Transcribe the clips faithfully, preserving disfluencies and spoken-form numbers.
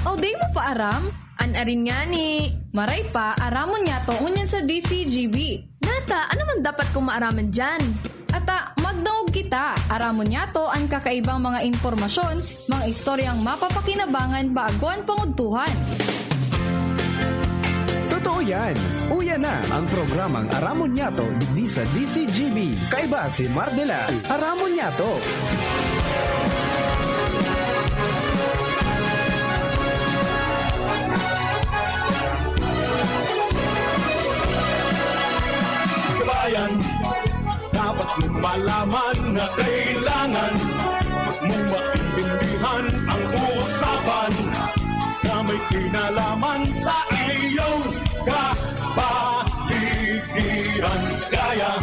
O di mo pa aram? An arin ngani, maray pa, aramon niyato ngunyan sa D C G B. Nata, ano man dapat kong maaraman diyan? Ata, magdangog kita, aramon niyato an kakaibang mga impormasyon, mga istoryang mapapakinabangan bago an pangudtuhan. Totoo yan! Uya na ang programang Aramon Niyato digdi sa D C G B. Kaiba si Mardela. Aramon Niyato! Kabayan, dapat mong malaman na kailangan mong maintindihan ang usapan na may kinalaman sa iyong kapaligiran. Kaya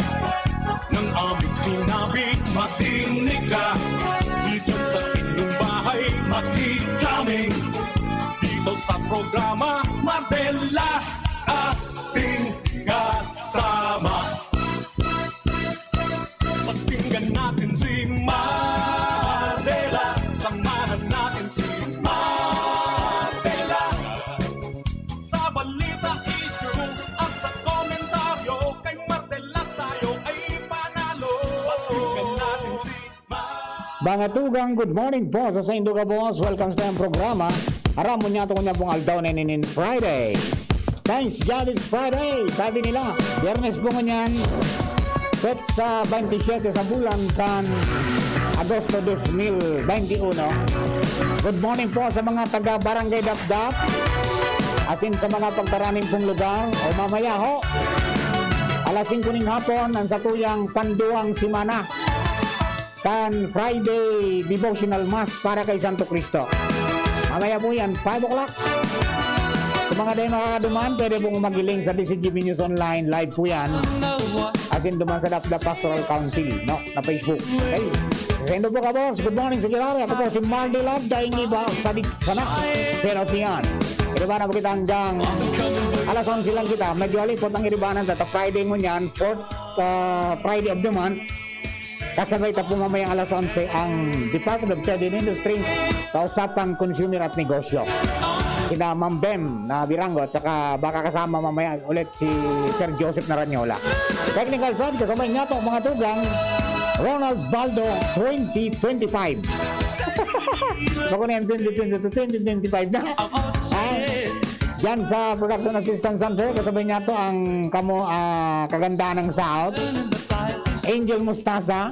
ng aming sinabi, makinig ka. Dito sa inyong bahay, makikaming. Dito sa programa, Mardela ating kasama. Pakinggan natin si Mardela. Samahan natin si Mardela. Sa balita, issue at sa komentaryo, kay Mardela tayo ay panalo. Pakinggan natin si Mardela. Mga tugang, good morning po sa saindo gabos. Welcome sa tayong programa. Aram mo niya, ito ko niya pong aldaw na ninin Friday. Thanks God it's Friday, sabi nila. Biyernes po ngunyan, petsa twenty-seven sa bulan kan Agosto dos mil veintiuno. Good morning po sa mga taga Barangay Dapdap, asin sa mga pagtaraning pong lugar. O mamaya ho, alas singko ning hapon, ang satuyang panduwang semana kan Friday Devotional Mass para kay Santo Cristo. Mamaya po yan, five o'clock. Sa mga dahil makakaduman, pwede pong magiling sa D C G B News Online. Live po yan. Asin duman sa Dapdap Pastoral Council, no? Na Facebook. Okay. Sa indo po, kabos. Good morning sa Kirari. Ako po si Mardy Love. Daing iba, sadik sana. Pero tiyan. Iribanan po kita hanggang alas onse lang kita. Medyo halipot ang iribanan. Tata Friday mo niyan, fourth uh, Friday of the month. Kasabay ta po mamayang alas onse ang Department of Trade and Industry sa usapang consumer at negosyo. Kina Ma'am Bem na Birango at saka baka kasama mamaya ulit si Sir Joseph Naranyola. Technical side, kasabay niya to, mga tugang, Ronald Baldo twenty twenty-five. Bako na yan, twenty twenty-two, twenty twenty-five na. Ay, dyan sa Production Assistance Center, kasabay niya to ang kamo ah, kagandahan ng South. Angel Mustasa.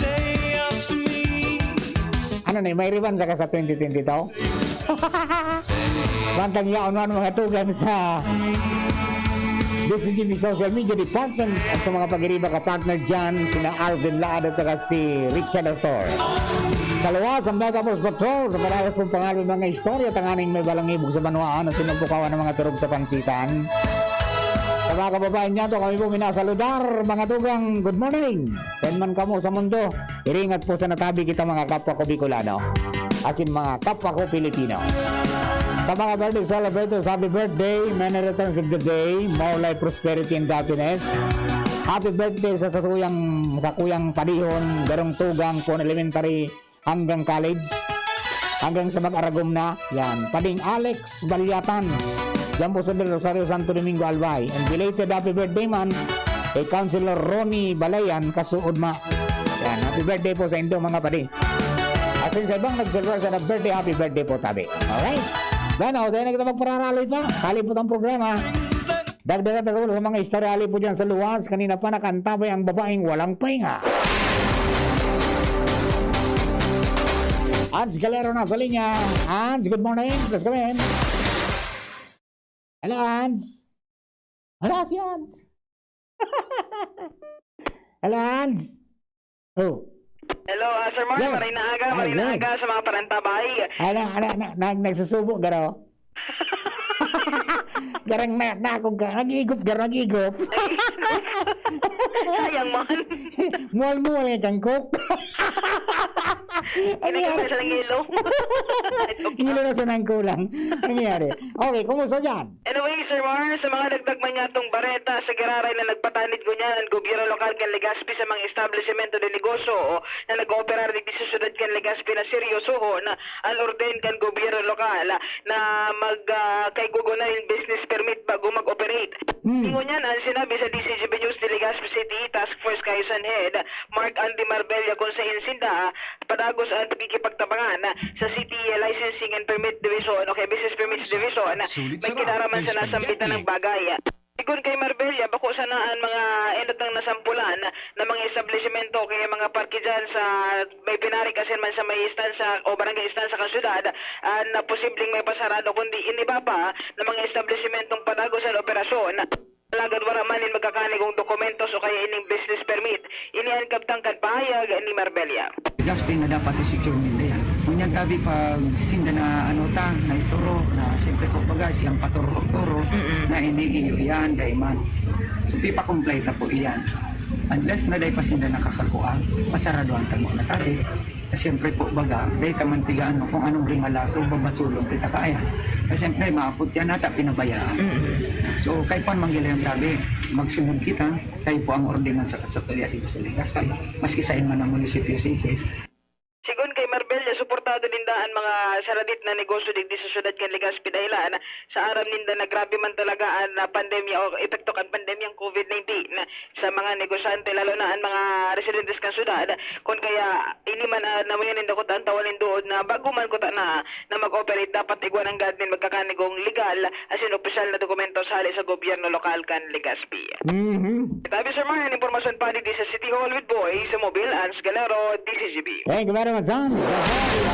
Ano na, may riban sa ka sa twenty twenty-two? Bantang yaon man mga tugang sa D C G B Social Media Department at sa mga pag-iriba ka partner dyan, sina Arvin Laad at saka si Richard Astor. Sa luwas, ang Mega Force Patrol, sa parehas pong pangalan mga istorya, tanganing may balangibog sa banwaan at sinubukawan ng mga turog sa pansitan. Sa mga kababayan niya to, kami po minasaludar, mga tugang, good morning! Saan man kamo sa mundo, iringat po sa natabi kita mga kapwa ko Bicolano, asin mga kapwa ko Pilipino. Sa mga birthday celebrators, happy birthday, many returns of the day, more life, prosperity, and happiness. Happy birthday sa, sa kuyang, sa kuyang padihon, garong tugang, pon elementary, hanggang college, hanggang sa mag-aragom na. Yan, Pading Alex Balyatan. Diyan po sa Del Rosario, Santo Domingo, Albay. And belated happy birthday man kay Councilor Ronnie Balayan Kasuod ma. Yan, happy birthday po sa indo mga padi. Asin sa ibang nag-celebrate na birthday, happy birthday po tabi. Alright? Bueno, dahil na kita magpararaloy pa. Kalipot ang programa. Dagdagan ta sa mga istorya hali po dyan sa luwas. Kanina pa nakaantabay ang babaeng walang pahinga. Ans Galero nasa linya. Ans, good morning. Please come in. Hello, Ans. Wala si Ans. Hello, Ans. Oh. Hello, ah, Sir Mark. Yeah. Maray na aga, Ay, maray na good. Aga sa mga parantabay. Ano, ano, na, na, nagsusubo, garo? Garang na, na akong ka, nag-iigop, garo, nag-iigop. Sayang man. Muwal-muwal nga kangkok. Ano nangyari? Sa ilong. Ilong na sa nang kulang. Nangyari. Okay, kumusta dyan? Anyway, Sir Mar, sa mga dagdag man yatong bareta sa giraray na nagpatanid ko niyan, ang gobyerno lokal kan Legazpi sa mga establisimento de negosyo na nag-ooperar digdi sa syudad kan Legazpi na seryosohon an orden kan gobyerno lokal na mag, ah, kaigogonan nin business permit bago mag-operate. Hmm. Ingon yan ang sinabi sa D C G B News de Legazpi City Task Force Kayosan Head Mark Andy Marbella, kung sa insinda, padagos ang pakikipagtabangan sa City Licensing and Permit Division o kaya Business Permits Division. May kinaraman sa nasambit na bagay. Sigon kay Marbella, bako sana an mga enot nang nasampulan na mga establisimento o kaya mga parke dyan sa may pinarik asin man sa may istansa o barangay istansa kan syudad, ah, na posibleng may pasarado, kundi iniba pa na mga establisimentong padagos an operasyon. Alagad wara man nin magkakanigong dokumentos o kaya ining business permit. Ini an kabtang kan pahayag ni Marbella. Gasping na dapat i-secure ninda yan. Ngunyan tabi pag sinda na ano ta, na ituro, na siyempre po baga siyang paturo-turo, Mm-mm. na ini iyo yan, daiman. So, pipakompleta po iyan. Unless na dai pa sinda nakakakua, pasaraduhan ta muna tabi. Siyempre po, baga, dai ta man tigaan mo kung anong rimalaso, babasulon kita kaya. Kasi siyempre, maapot yan ata, pinabayaan. Mm. So, kay Juan Manggilay ang sabi, magsunod kita, tayo po ang ordinansa sa tuya dito sa Legazpi. Maski sa man ang munisipyo sa Itis. Sigon kay Marbella, suportado ninda an mga saradit na negosyo digdi sa syudad kan Legazpi dahilan sa aram ninda na grabe man talaga an, ah, pandemya o epekto kan pandemyang COVID nineteen. Sa mga negosyante, lalo na an mga residentes kan syudad. Kun kaya, ini man, ah, namuya nin dakot an tawan nin duod na bago man kuta na, na mag-operate, dapat igwa nanggad nin magkakanigong legal asin opisyal na dokumentos hale sa gobyerno lokal kan Legazpi. Mhm. Tabi, Sir Mar, an impormasyon pa digdi sa City Hall with Boy sa Mobile, Ans Galero, D C G B. Thank you very much, Hans.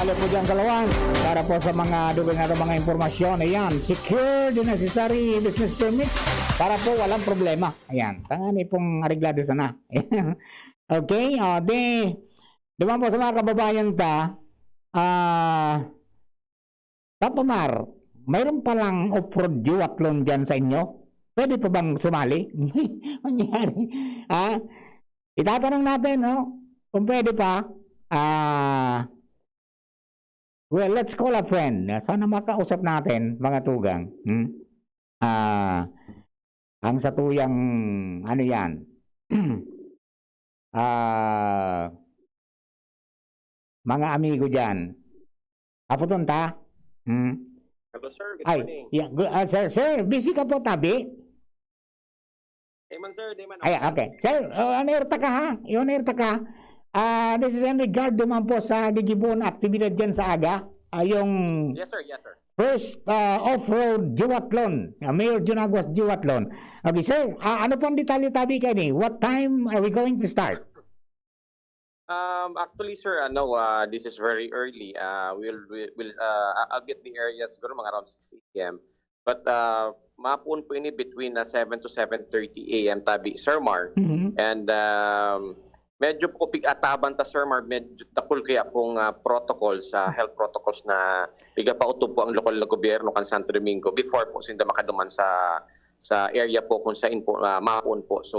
Halo po dyan, Kalawans. Para po sa mga dugang na mga impormasyon, ayan, secure the necessary business permit para po walang problema. Ayan, tangani pong areglado sana. Okay, o, di, duman po sa mga kababayan ta, ah, Papa Mar, mayroon palang off-road duathlon dyan sa inyo? Pwede pa bang sumali? Mangyari. Ha? Itatanong natin, no? Kung pwede pa. Ah, well, let's call a friend. Sana makausap natin, mga tugang. Hmm? Ah, ang satuyang, ano yan? Ah, mga amigo dyan. Aputon ta? Hmm? Hello, sir. Good Ay, morning. Yeah, gu-, ah, sir, sir, busy ka po, tabi? Di man, sir. Di man. Ay, okay. Sir, oh, on air ta ka, ha? On air ta ka. Ah, this is in regard naman po sa gigibohon na aktibidad dyan sa aga. Ah, yung Yes, sir. Yes, sir. first, ah, off-road duathlon. Ah, Mayor Jun Aguas duathlon. Okay, sir, ah, ano pong detalye tabi kaini? What time are we going to start? Um, actually, sir, ano, ah, this is very early. Ah, we'll, we'll, we'll, ah, I'll get the area siguro mga around six A M. But, ah, mapoon po ini between, ah, seven to seven thirty A M tabi, Sir Mar. Mhm. And, um, medyo po pig-ataban ta, Sir Mar, medyo dakul kaya pong, ah, protocol sa health protocols na pigapautob po ang lokal na gobyerno kan Santo Domingo before po sinda makaduman sa, sa area po kung saan po, ah, mapoon po. So,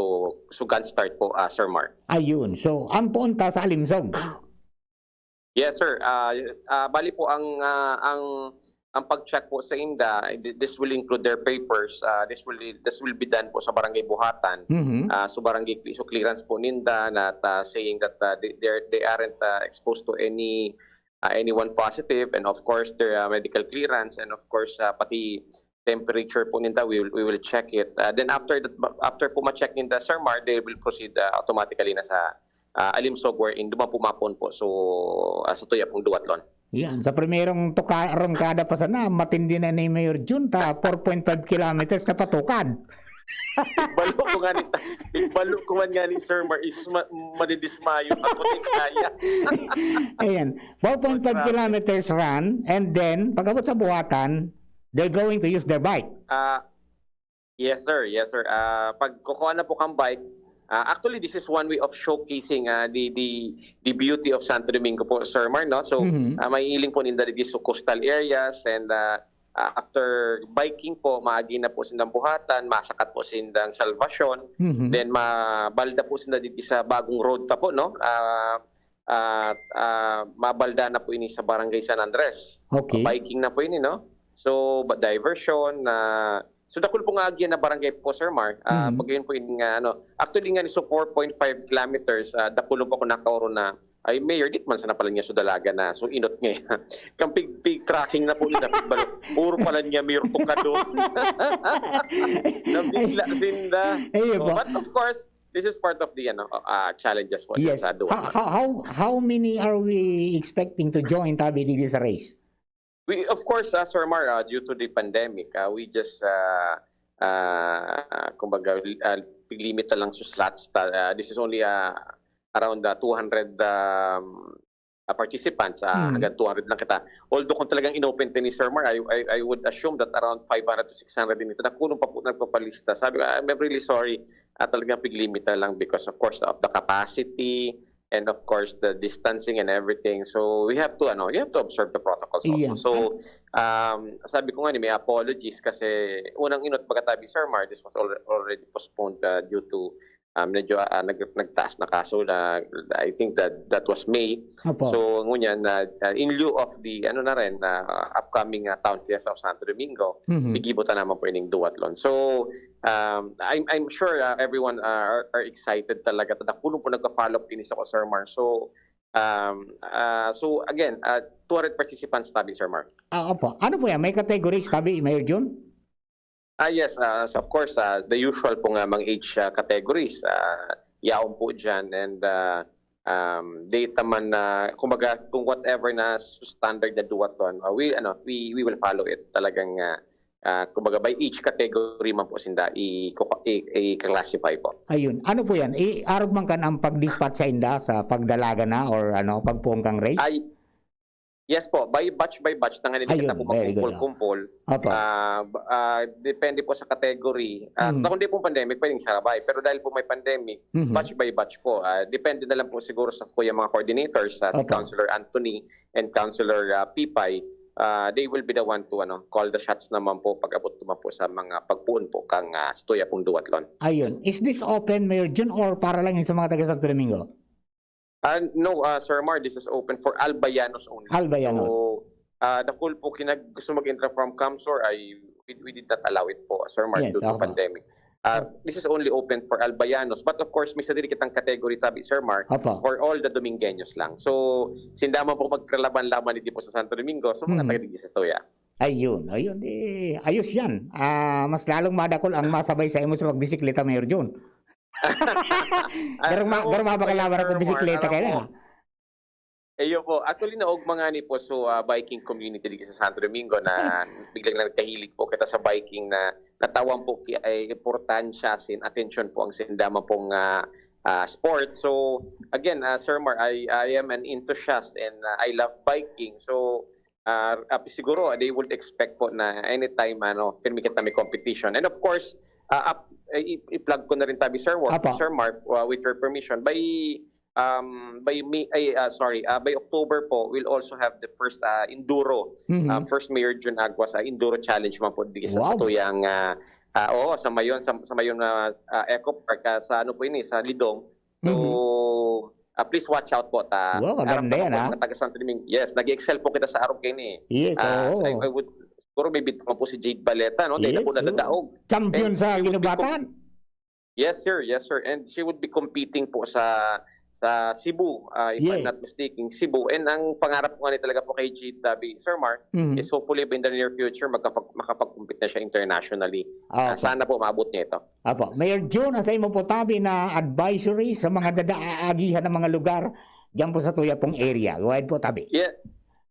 so gun start po, ah, Sir Mar. Ayun. So, ang poon ta sa Alimsog. Yes, sir. Ah, ah, bali po ang, ah, ang, ang pag-check po sa inda, th-, this will include their papers. Ah, this will, this will be done po sa Barangay Buhatan. Mhm. Ah, so barangay cle-, so clearance po ninda na, ah, saying that, ah, they, they're, they aren't, ah, exposed to any, ah, anyone positive, and of course their, ah, medical clearance, and of course, ah, pati temperature po ninda, we will, we will check it. Ah, then after that, after po ma-check ninda, Sir Mar, they will proceed, ah, automatically na sa, ah, Alimsog, wherein duman po mapoon po. So, ah, sa tuya pong duathlon. Yan. Sa primerong tuka-, rungkada pa sana, matindi na ni Mayor Jun, ta four point five kilometers na patukad. Igbalo ko nga ni, igbalo ko man nga ni Sir Mar, is ma-, madidismayo ako ni kaya. Ayan. Four point five Grabe. kilometers run, and then, pag-abot sa Buhatan, they're going to use their bike. Ah, yes, sir. Yes, sir. Ah, pag kukuha na po kang bike, ah, actually, this is one way of showcasing, ah, the, the, the beauty of Santo Domingo po, Sir Mar, no? So, Mhm. ah, mahihiling po ninda dito sa coastal areas, and, ah, ah, after biking po, maagi na po sindang Buhatan, masakat po sindang Salvacion, Mhm. then mabalda po sinda dito sa bagong road ta po, no? Ah, at, ah, mabalda na po ini sa Barangay San Andres. Okay. Biking na po ini, no? So, ba-, diversion na, so, dakul pong aagihan na barangay po, Sir Mar. Ah, Mhm. Pag yun po yung, ah, ano, actually nga ni, so four point five kilometers, ah, dakul po ako nakaoro na, ay, Mayor, di man sana pala niya so dalaga na, so inot nga yan. Kang pig, pig tracking na po nila, pig balo-, puro pala niya, Mayor, tukado. Nabigla sinda. Ayun So, po. But of course, this is part of the, ano, ah, challenges po Yes. sa duwa. How, how, how, how many are we expecting to join, tabi, digdi sa race? We, of course, ah, Sir Mar, ah, due to the pandemic, ah, we just, ah, ah, kumbaga, ah, limit na lang sa slots. Ta-, ah, this is only, ah, around, ah, two hundred, um, ah, participants, ah, Hmm. hanggang two hundred lang kita. Although kung talagang inopen to ni Sir Mar, I, I, I would assume that around five hundred to six hundred din ito. Nakulong pa po, nagpapalista. Sabi ko, "I'm really sorry." Ah, talagang piglimit na lang because, of course, of the capacity and, of course, the distancing and everything. So, we have to, ano, you have to observe the protocols also. Iyan. So, um, sabi ko nga ni, may apologies kasi unang inot, baga tabi, Sir Mar, this was al-, already postponed, ah, due to, ah, medyo, ah, nag-, nagtaas na kaso na, I think that that was May. Opo. So, ngunyan, ah, ah, in lieu of the, ano na rin, ah, upcoming, ah, Town Fiesta of Santo Domingo, Mhm. gigibo ta naman po ining duathlon. So, um, I'm, I'm sure, ah, everyone, ah, are, are excited talaga. Tadakulong po nagka-follow up ini sa Sir Mar. So, um, ah, so again, ah, two hundred participants tabi, Sir Mar. Ah, opo. Ano po yan? May categories tabi, Mayor Jun? Ah, yes, ah, so of course, ah, the usual po nga mga age, ah, categories, ah, yaon po diyan and, ah, um, data man na, kumbaga, kung whatever na standard na duathlon, ah, we, ano, we, we will follow it. Talagang, ah, ah, kumbaga, by age category man po sinda i-, i-, i-classify po. Ayun. Ano po yan? I-, arog man kan ang pag-dispatch sa inda sa pagdalaga na or, ano, pagpuong kang race? Ay, yes po, by batch by batch, tanganing Ayun, kita po very good, oh. magkumpol-kumpol. Opo. Ah, b-, ah, depende po sa category. Ah, Mm. sa kung di pong pandemic, pwedeng sabay. Pero dahil po may pandemic, Mhm. batch by batch po. Ah, depende na lang po siguro sa kuya mga coordinators, ah, si Opo. Councilor Anthony and Councilor, ah, Pipay. Ah, they will be the one to, ano, call the shots naman po pag-abot naman po sa mga pagpuon po kang, ah, sa tuya pong duathlon. Ayun. Is this open, Mayor Jun, or para lang yun sa mga taga Santo Domingo? Ah, no, ah, Sir Mar, this is open for Albayanos only. Albayanos. So, ah, dakul po kinag-, gusto mag-entra from CamSur ay we, we did not allow it po, Sir Mar, Yes, due to opo. pandemic. Ah, Opo. this is only open for Albayanos. But of course, may sadiri kitang category, tabi, Sir Mar, Opo. for all the Domingueños lang. So, sinda man po magkalaban-laban dito po sa Santo Domingo, so mga Mhm. taga dito sa Tuya. Ayun, ayun, eh, ayos yan. Ah, mas lalong madakol ang masabay sa imo sa pagbisikleta, Mayor Jun. Ay, Garong ma-, ako, garong mabakalaban ako, Sir Mar, bisikleta alam kayo mo, na. Iyo po. Actually, naog mga ni po, so, ah, biking community dito sa Santo Domingo na biglang nagkahilig po kita sa biking na natawan po ki-, ay importansya sin atensyon po ang sinda man pong, ah, ah, sport. So, again, ah, Sir Mar, I, I am an enthusiast and, ah, I love biking. So, ah, ah, siguro, ah, they would expect po na anytime, ano, pirmi kita may competition. And of course, ah, ap-, i-, i-plug ko na rin tabi, Sir Wa-, Apo. Sir Mark, ah, with your permission, by, um, by May, ay, ah, sorry, ah, by October po, we'll also have the first, ah, enduro, Mhm. ah, first Mayor Jun Aguas, ah, enduro challenge man po di sa, sa Wow. tuyang, ah, ah, oo, sa Mayon, sa, sa Mayon na, ah, Eco Park, ah, sa ano po ini, sa Lidong. So, Mhm. ah, please watch out po ta. Wow, maganda Aram naman yan, po, ah. mga taga Santo Domingo. Yes, nag-excel po kita sa arog kaini. Yes, Ah, oo. I, I would, siguro may bitaw po si Jade Baleta, no? Dahil Yes, po oo. nadadaog. Champion And sa she would be com-, ginubatan. Yes, sir. Yes, sir. And she would be competing po sa, sa Cebu, ah, if I'm Yes. not mistaken, Cebu. And ang pangarap ko nga ni talaga po kay Jade, tabi, Sir Mark, Mhm. is hopefully in the near future, magkapag-, makapag-compete na siya internationally. Ah, Ah, opo. sana po maabot niya ito. Apo. Mayor Jun, ang sa imo po, tabi, na advisory sa mga dadaagihan ng mga lugar diyan po sa tuya pong area. Go ahead po, tabi. Yeah.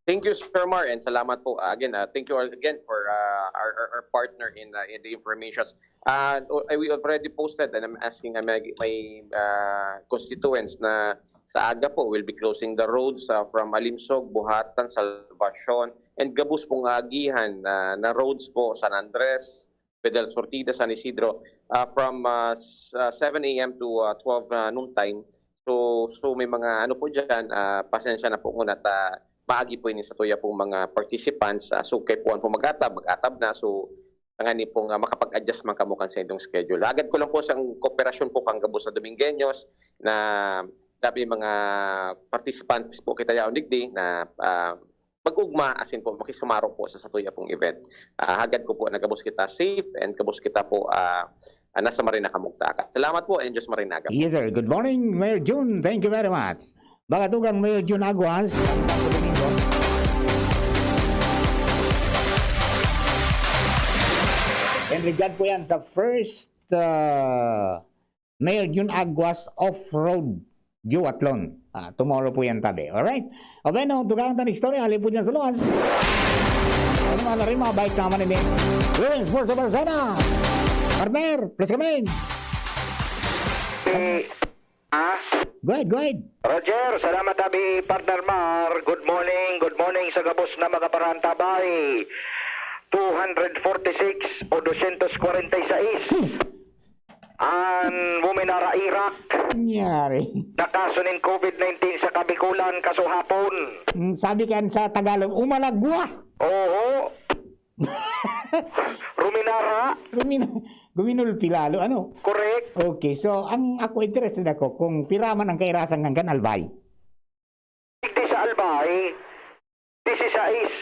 Thank you, Sir Mar, and salamat po. Ah, again, ah, thank you all again for, ah, our, our, our partner in, ah, in the informations. Ah, o-, I, we already posted, and I'm asking, ah, my, my, ah, constituents na sa aga po, we'll be closing the roads, ah, from Alimsog, Buhatan, Salvacion, and gabos pong agihan, ah, na roads po, San Andres, Pedal Sortida, San Isidro, ah, from, ah, s-, ah, seven A M to, ah, twelve, ah, noon time. So, so may mga ano po diyan, ah, pasensya na po muna at, ah, maagi po ini sa tuya pong mga participants. Ah, so, kay puwan po mag-atab, mag-atab na. So, ngani pong, ah, makapag-adjust man kamo kan sa inyong schedule. Agad ko lang po sa kooperasyon po kang gabos na Domingueños na Dabi mga participants po kita yaon digdi na, ah, mag-ugma asin po makisumaro po sa satuya pong event. Ah, hagad ko po na gabos kita safe and gabos kita po, ah, ah, nasa maray na kamugtakan. Salamat po and Diyos maray na aga po. Yes, sir. Good morning, Mayor Jun. Thank you very much. Mga tugang, Mayor Jun Aguas, Santo Domingo. And regard po yan sa first, ah, Mayor Jun Aguas Off-Road Duathlon. Ah, tomorrow po yan, tabi. Alright? O, bueno, tugang ta na istorya, halipod yan sa luwas. Ano man na rin, mga bike naman ini. Yun, Sports Persona. Partner, please come in. Eh, ah? Go ahead, go ahead. Roger, salamat, tabi, partner Mar. Good morning, good morning sa gabos na mga parantabay. Two hundred forty-six o dosyentos kwarenta y seis. Hmm. An Women Ara Iraq Nangyari. na kaso nin covid nineteen sa Kabikulan, kasuhapon. Mm, sabi kan sa Tagalog, umalagwa. Oo. Ruminara. Rumin-, guminulpi lalo, ano? Correct. Okay, so ang ako, interested ako kung pira man ang kairasan kan Albay. Digdi sa Albay, disisais.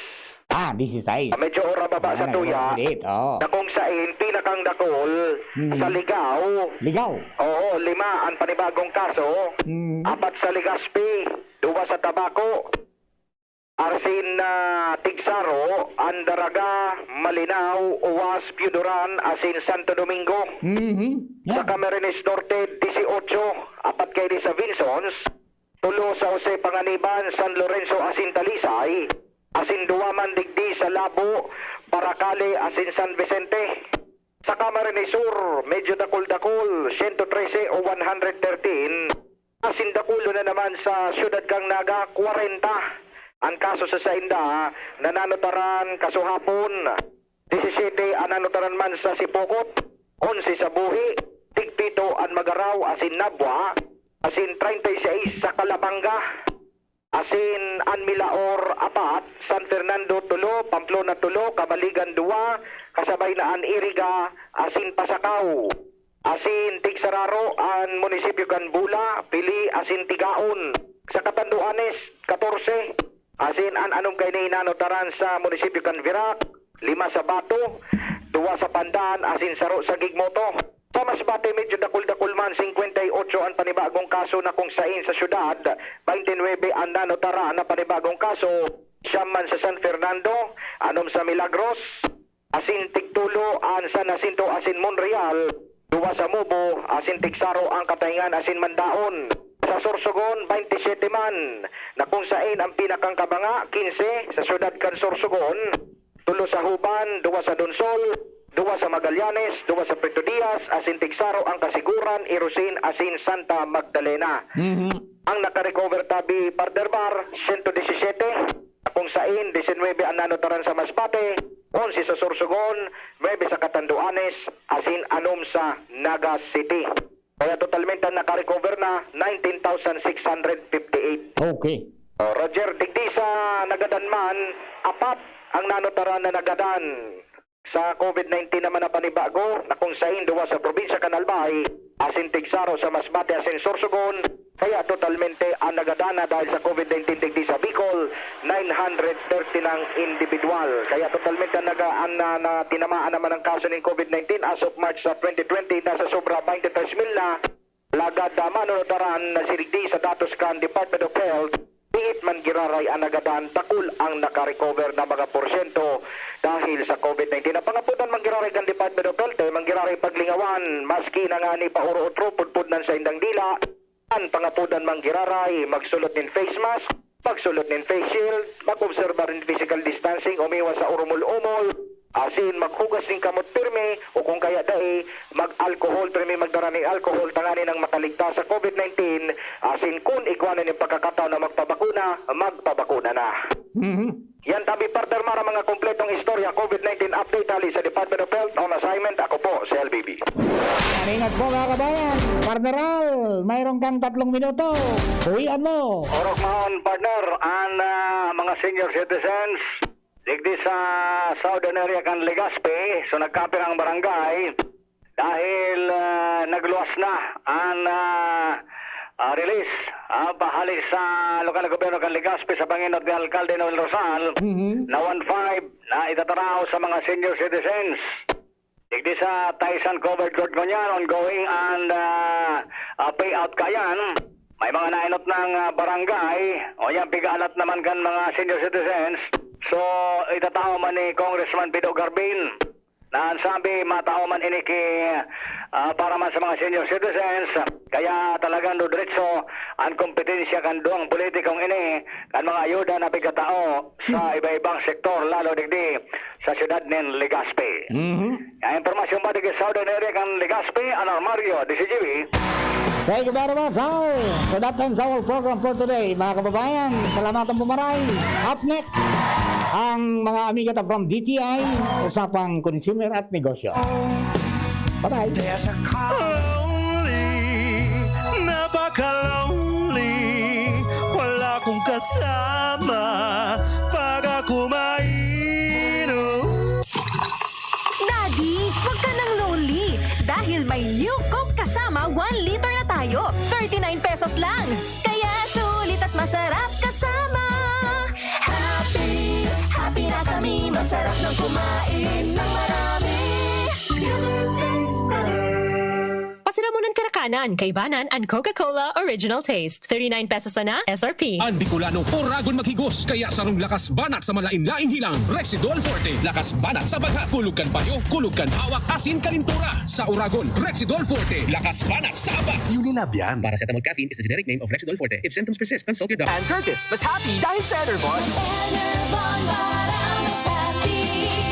Ah, disisais. Ah, medyo ora baba sa tuya. Ah, maliit, oo. Na kung sain, pinakang dakul Hmm. sa Ligao. Ligao. Oo, lima ang panibagong kaso. Hmm. Apat sa Legazpi, duwa sa Tabaco. Asin, ah, Tigsaro, Andaraga, Malinao, Uwas, Pioduran, asin Santo Domingo. Mhm. Sa Yan. Camarines Norte, dieciocho, apat kaini sa Vinzons. Tulo sa Jose Panganiban, San Lorenzo asin Talisay, asin duwa man digdi sa Labo, Paracale asin San Vicente. Sa Camarines Sur, medyo dakul-dakul, siyento trese o one hundred thirteen, asin dakulo na naman sa siyudad kan Naga, kwarenta an kaso sa sainda na nanotaran kasuhapon. Disisete an nanotaran man sa Sipocot, onse sa Buhi, tigpito an Magarao asin Nabua, asin treinta y seis sa Calabanga, asin an Milaor, apat, San Fernando, tulo, Pamplona, tulo, Cabaligan, duwa, kasabay na an Iriga asin Pasacao. Asin tigsararo an munisipyo kan Bula, Pili asin Tigaon. Sa Catanduanes, katorse. Asin an anom kaini nanotaran sa munisipyo kan Virac, lima sa Bato, duwa sa Pandan, asin saro sa Guigmoto. Sa Masbate, medyo dakul-dakul man, singkwenta y otso an panibagong kaso na kung sain sa syudad, baynte nuebe an nanotaran na panibagong kaso, siyam man sa San Fernando, anom sa Milagros, asin tigtulo an San Jacinto asin Monreal, duwa sa Mubo, asin tigsaro ang Katayngan asin Mandaon. Sa Sorsogon, baynte siyete man, na kung sain ang pinakang kabanga, kinse, sa syudad kan Sorsogon, tulo sa Juban, duwa sa Donsol, duwa sa Magallanes, duwa sa Puerto Diaz, asin tigsaro ang Kasiguran, Irosin, asin Santa Magdalena. Mhm. Ang nakarecover tabi, Partner Bar, siyento disisete, kung sain, disinwebe an nanotaran sa Masbate, onse sa Sorsogon, nuwebe sa Catanduanes, asin anom sa Naga City. Kaya totalmente ang nakarecover na, nineteen thousand six hundred fifty-eight. Okay. Oh, Roger, digdi sa nagadan man, apat ang nanotaran na nagadan sa covid nineteen naman na panibago, na kung sain duwa sa probinsya kan Albay, asin tigsaro sa Masbate asin Sorsogon, kaya totalmente ang nagadan na dahil sa covid nineteen digdi sa Bicol, nine hundred thirty nang individual. Kaya totalmente ang naga-, ang na, na tinamaan naman ng kaso ng covid nineteen as of March sa twenty twenty, nasa sobra twenty-three mil na. Lagad, ah, manunutaran na sirigdi sa datos kan Department of Health, diit man giraray ang nagadan, dakul ang nakarecover na mga porsyento dahil sa covid nineteen. Ang pangapodan man giraray kan Department of Health, eh, man giraray paglingawan, maski na ngani pauro-otro, pudpud nan saindang dila. Ang pangapodan man giraray, magsulot nin face mask, magsulot nin face shield, mag-obserbar nin physical distancing, umiwas sa urumol-umol, asin maghugas nin kamot pirmi, o kung kaya dai, mag-alcohol pirmi, magdara nin alcohol, tanganing makaligtas sa covid nineteen, asin kun igwa na nin pagkakataon na magpabakuna, magpabakuna na. Mhm. Yan tabi, Partner Mar, ang mga kompletong istorya, covid nineteen update hali sa Department of Health on assignment. Ako po, si L B B. Ingat po, mga kabayan. Partner Al, mayroon kang tatlong minuto. Uwian mo. Orok maon, partner, ang, ah, mga senior citizens digdi sa southern area kan Legazpi, so nagkapirang barangay, dahil, ah, nagluwas na ang, ah, ah, release Ah, bahali sa lokal na gobyerno kan Legazpi sa pangenot ni Alkalde Noel Rosal, Mhm. na one five na itataraw sa mga senior citizens. Digdi sa Taysan Covered Court ngunyan, ongoing ang, ah, ah, payout kayan. May mga naenot ng, ah, barangay, o yan, pig-alat naman kan mga senior citizens. So, itatao man ni Congressman Pido Garbin na ang sabi, matao man ini ki, ah, para man sa mga senior citizens. Kaya talagang diretso ang kompetensya kan duwang politikong ini, kan mga ayuda na pigkatao sa iba-ibang sektor, lalo digdi sa siyudad nin Legazpi. Mhm. Ang impormasyon pa digdi sa Southern Area kan Legazpi, Alar Mario, D C G B. Thank you very much, Al, for that and our program for today. Mga kababayan, salamatan po maray. Up next, ang mga amiga ta from D T I, usapang consumer at negosyo. Bye-bye. There's a lonely, napaka-lonely. Wala akong kasama para kumain. Daddy, wag ka nang lonely dahil may New Coke Kasama one liter na tayo. Thirty-nine pesos lang. Kaya sulit at masarap kasama. Happy, happy na kami. Masarap ng kumain ng marami. Together tastes better. Pasilamunan karakanan, kaibanan an Coca-Cola Original Taste. Thirty-nine pesos sana, S R P. An Bicolano, oragon maghigos, kaya sarong lakas banat sa malain-laing hilang, Rexidol Forte. Lakas banat sa bagha, kulog kan payo, kulog kan hawak, asin kalintura. Sa oragon, Rexidol Forte. Lakas banat sa aba. Unilab yan. Paracetamol caffeine is the generic name of Rexidol Forte. If symptoms persist, consult your doctor. And Curtis, mas happy dahil sa Enervon. Enervon, para mas happy.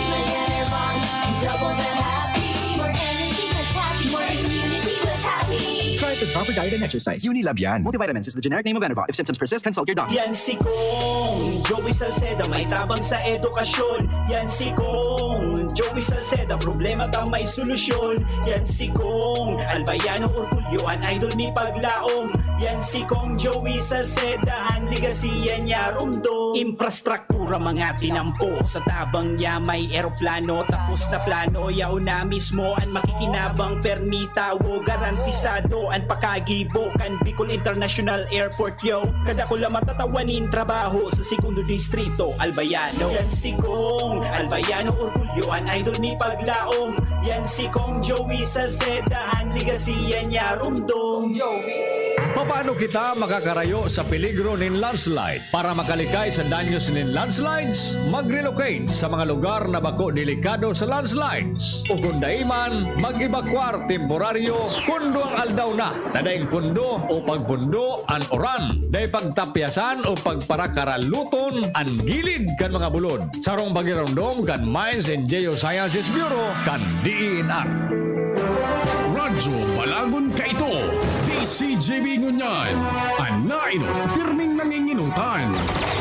May Enervon, double the happy. More energy, mas happy. More immunity, mas happy. Try the proper diet and exercise. Unilab yan. Multivitamins is the generic name of Enervon. If symptoms persist, consult your doctor. Yan si Kong Joey Salceda, may tabang sa edukasyon. Yan si Kong Joey Salceda, problema ta may solusyon. Yan si Kong Albayano Orgulyo, an idol ni Paglaom. Yan si Kong Joey Salceda, an legacy yan niya rumdom. Infrastruktura, mga tinampo, sa tabang niya may eroplano, tapos na plano, yaon na mismo an makikinabang, permi tawo, garantisado an pakagibo kan Bicol International Airport, yo. Kadakula matatawan nin trabaho sa Segundo Distrito, Albayano. Yan si Kong Albayano Orgulyo, an idol ni Paglaom. Yan si Kong Joey Salceda, an legacy yan niya rumdom. Papaano kita makakarayo sa peligro nin landslide? Para makalikay sa danyos nin landslides, mag-relocate sa mga lugar na bako delikado sa landslides. O kung dai man, mag-ebakwar temporaryo kun duwang aldaw na na daing pundo o pagpundo an uran. Dai pagtapyasan o pagparakaraluton an gilid kan mga bulod. Sarong pagiromdom kan Mines and Geosciences Bureau kan D E N R. Radyo Balagon Kaito, D C G B ngunyan. An nainot, pirming nanginginutan.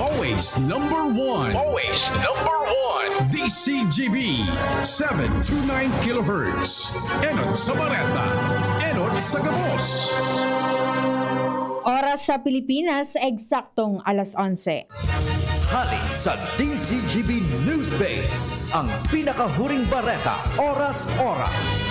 Always number one. Always number one. D C G B, seven two nine kilohertz. Enot sa bareta. Enot sa gabos. Oras sa Pilipinas, eksaktong alas onse. Hali sa D C G B News Base, ang pinakahuring bareta, oras-oras.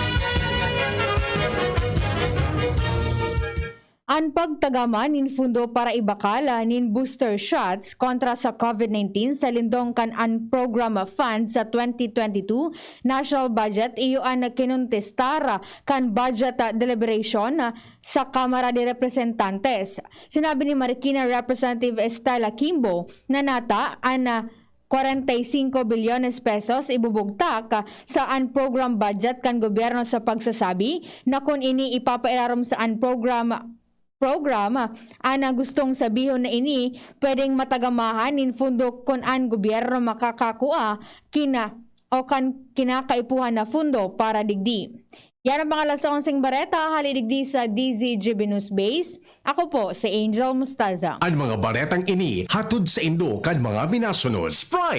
An pagtagama nin fundo para ibakal nin booster shots kontra sa COVID nineteen sa lindong kan an program fund sa twenty twenty-two national budget iyo an kinontestar kan budget deliberation sa Kamara de Representantes. Sinabi ni Marikina Representative Stella Kimbo na nata an kwarenta y singko bilyones pesos ibubugtak sa an program budget kan gobyerno sa pagsasabi na kun ini ipapairarom sa an program program, an gustong sabihon na ini pwedeng matagamahan nin fundo kun an gobyerno makakakua kina o kan kinakaipuhan na fundo para digdi. Yan ang mga alas onseng bareta hali digdi sa D Z G B News Base. Ako po si Angel Mustaza. An mga baretang ini hatod saindo kan mga minasunod. Sprite!